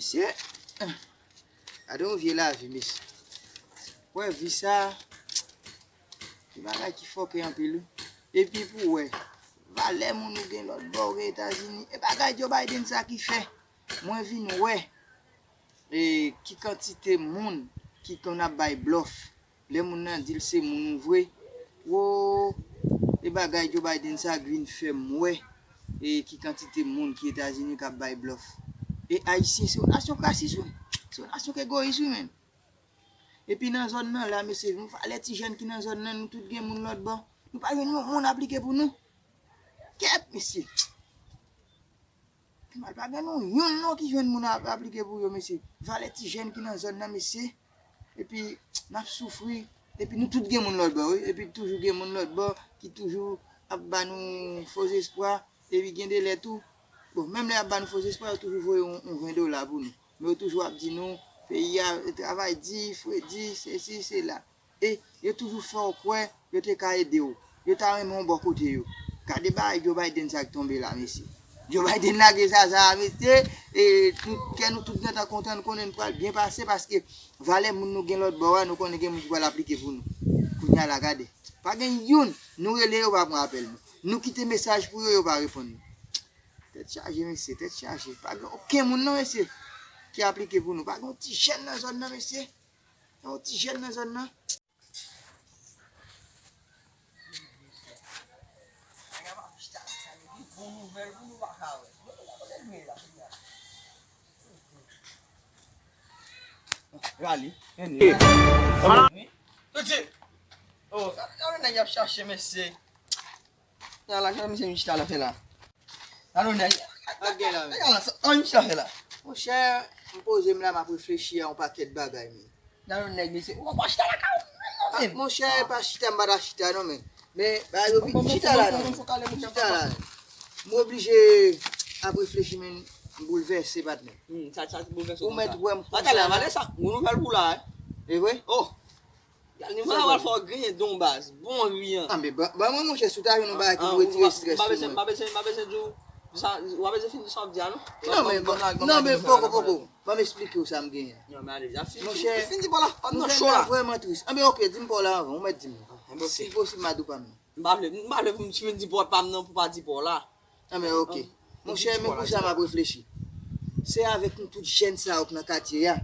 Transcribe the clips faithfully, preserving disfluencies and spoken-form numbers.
Mesye, gade yon vye lavi, mesye. Wè, vi sa, se bagay ki fòkè anpil, wi. Epi pou wè, valè moun ou gen lòt bò, ou gen Etazini, e bagay Joe Biden sa ki fè mwen vin wè e, ki kantite moun ki konn ap bay blòf. Lè moun nan di l se moun ou vre, wo, e bagay Joe Biden sa k vin fè m wè, e ki kantite moun ki Etazini k ap bay blòf. E Ayisyen se yon nasyon rasis, wi. Se yon nasyon k egoyis, wi, menm. Epi nan zòn nan la, mesye, nou valè ti jèn ki nan zòn nan, nou tout gen moun lòt bò. Nou pa jwenn yon moun aplike pou nou. Kèt, mesye. Mal pa gen nou youn non ki jwenn moun ap aplike pou yo, mesye. Valè ti jèn ki nan zòn nan, mesye. Epi, n ap soufri. Epi, nou tout gen moun lòt bò, wi. Epi, toujou gen moun lòt bò ki toujou ap ba nou fo espwa. Epi, gen de lè tou, bon, menm lè y ap ba nou fo espwa, yo toujou voye yon, yon ven dola pou nou. Men yo toujou ap di nou, peyi a travay di, fredi, sesi, sela. E yo toujou fè w kwè yo te ka ede w. Yo ta renmen w bò kote yo. Gade bagay Joe Biden sa k tonbe la, mesye. Joe Biden lage sa, sa, mesye. E nou, kè nou tout gentan kontan, nou konnen n pral byen pase paske valè moun nou gen lòt bò a, nou konnen gen moun ki pral aplike pou nou. Kounye a la, gade. Pa gen youn, nou rele yo pa pran apèl nou. Nou kite mesaj pou yo, yo pa reponn nou. Tèt chaje, mesye, tèt chaje. Pa gen okenn moun non, mesye, ki aplike pou nou. Pa gen yon ti jèn nan zòn nan, mesye. Yon ti jèn nan zòn nan. Rali, vini. Tout de suite. Oh, gade nèg y ap chache, mesye. Nan la, jan misye vin chita la fè la. Alò, nèg. Gade la, men. Gade la, sa, an misye la fè la. Monchè, m poze m la, m ap reflechi a yon pakèt bagay, men. Gade nèg, misye. Ou pa chita la kay ou menm non, men. Monchè, pa chita, m pa ta chita non, men. Men, bagay yo vin chita la, non. Chita la, men. M oblije ap reflechi, men, m boulvèse, patnè. Hmm, sa, sa boulvèse. Ou mèt wè m konsa. Atè la, vale sa, yon nouvèl pou la, hein. E vre? Oh. Gade, mwen pral fè w genyen don baz. Bon ri an. Ah, men ban, ban mwen, monchè, si w ta jwenn yon bagay ki pou retire strès sou mwen. M pa bezwen, m pa bezwen, m pa bezwen di w sa, w pa bezwen fin di sa w ap di a, non. Non, men, non, men, poko, poko. Ban m eksplike w sa m genyen. Non, men ale, deja fin, monchè, fin di pa w la, pa m nan cho la. Vrèman tris. Ah, men, ok, di m pa w la anvan, ou mèt di m. Si l posib, m a di w pa m nan. M pa vle, m pa vle pou m fin di pa w pa m nan, pou pa di pa w la. Ah, men ok. Monchè, men pou sa m ap reflechi. Se avèk nou tout jèn sa yo k nan katye a.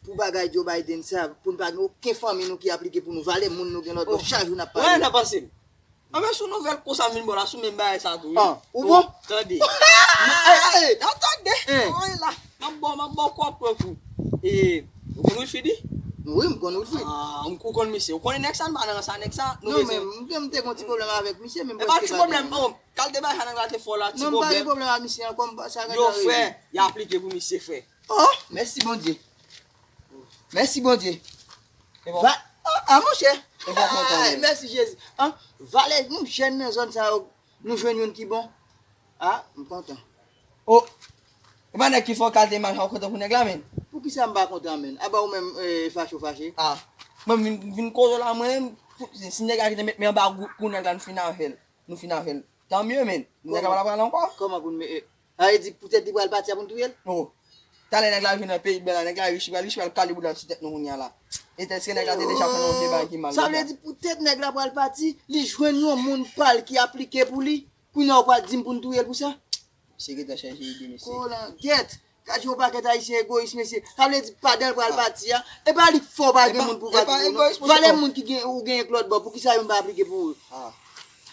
Pou bagay Joe Biden sa, pou n pa gen okenn fanmi nou ki aplike pou nou, valè moun nou gen lòt bò, chak jou n ap pale. Wè, nan panse m. Anben, sou nouvèl konsa m vin ba w la, sou menm bagay sa tou, wi. Ah, ou bon? Tande. Hey, hey, hey. Tande. Hey. Woy la. M ap ba w, m ap ba w kòb pran kou. E, ou konn Wilfrid, wi? Wi, m konn Wilfrid. Ah, ou konn misye. Ou konnen nèg sa, n pa nan sa, nèg sa. Non, men m te, m te gen yon ti pwoblèm avèk misye, men m prèske pa gen. E pa ti pwoblèm, non. Kalite bagay sa nèg la te fè w la, ti pwoblèm. Non, m pa gen pwoblèm ak misye ankò, m pa sa. Yo, frè, y aplike pou misye, frè. Oh, mèsi Bondye. Mèsi Bondye. Se bon. Va, ah, ah, monchè. Se bon, kontan. Ay, mèsi Jezi. An, valè nou jèn nan zòn sa yo, nou jwenn youn ki bon. Ah, m kontan. Oh, e pa nèg ki fè w kalite imaj sa, ou kontan pou nèg la, menn? Poukisa m pa kontan, menn? Aba ou menm, eh, fache ou fache? Ah, mwen vin, vin koze w la, mwen, si nèg la kite met men anba kou nèg la, nou fin avè l. Nou fin avè l. Tan mye, menn. Nèg la pa pral ankò. Kòman pou n, eh, sa vle di poutèt li pral pati a pou n touye l? Oh. Talè nèg la vin nan peyi bèl la, nèg la rich, li pral rich, li pral kale boul nan ti tèt nou kounye a la. E tèske nèg la te deja fè yon vye bagay ki mal. Sa vle di poutèt nèg la pral pati, li jwenn yon moun pa l ki aplike pou li. Kounye a ou pral di m pou n touye l pou sa? Misye gentan chèche ide, mesye. Kolangèt! Gad yon pakèt ayisyen egoyis, mesye. Sa vle di pandan l pral pati a, e pa li k fè w pa gen moun pou pati pou ou, non. Valè moun ki gen, ou genyen k lòt bò, poukisa yo pa aplike pou ou?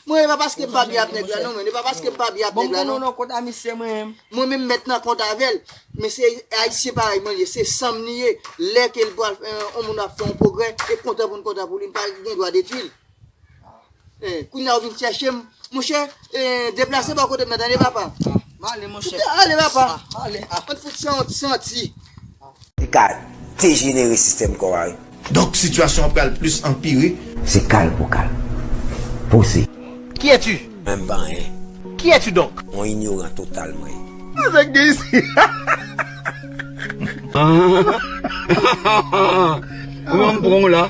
Mwen, e pa paske m pa byen ak nèg la, non, men. E pa paske m pa byen ak nèg la, non. Bon, m konn non, kont a misye, mwen menm. Mwen menm mèt nan kont avè l. Men se ayisyen parèy mwen l ye, se san m li ye. Lè ke l pral, eh, yon moun ap fè yon pwogrè, e kontan pou n kontan pou li, m pa gen dwa detwi l. Eh, kounye a ou vin chèche m. Monchè, eh, deplase bò kote m nan, tande, papa. M ale, monchè. Ale, papa. M ale. Ann fout santi, santi. Li ka dejenere sistèm kò a, wi. Donk, sitiyasyon an pral plis anpire. Se kal pou kal. Poze. Qui es-tu? Mwen pa anyen. Qui es-tu donc? Yon inyoran total, mwen. Nèg de isi. Ou menm pran w la.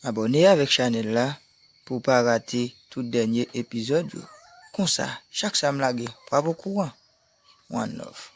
Abòne avèk chanèl la pou w pa rate tout dènye epizòd yo. Konsa, chak sa m lage, w ap okouran. One love.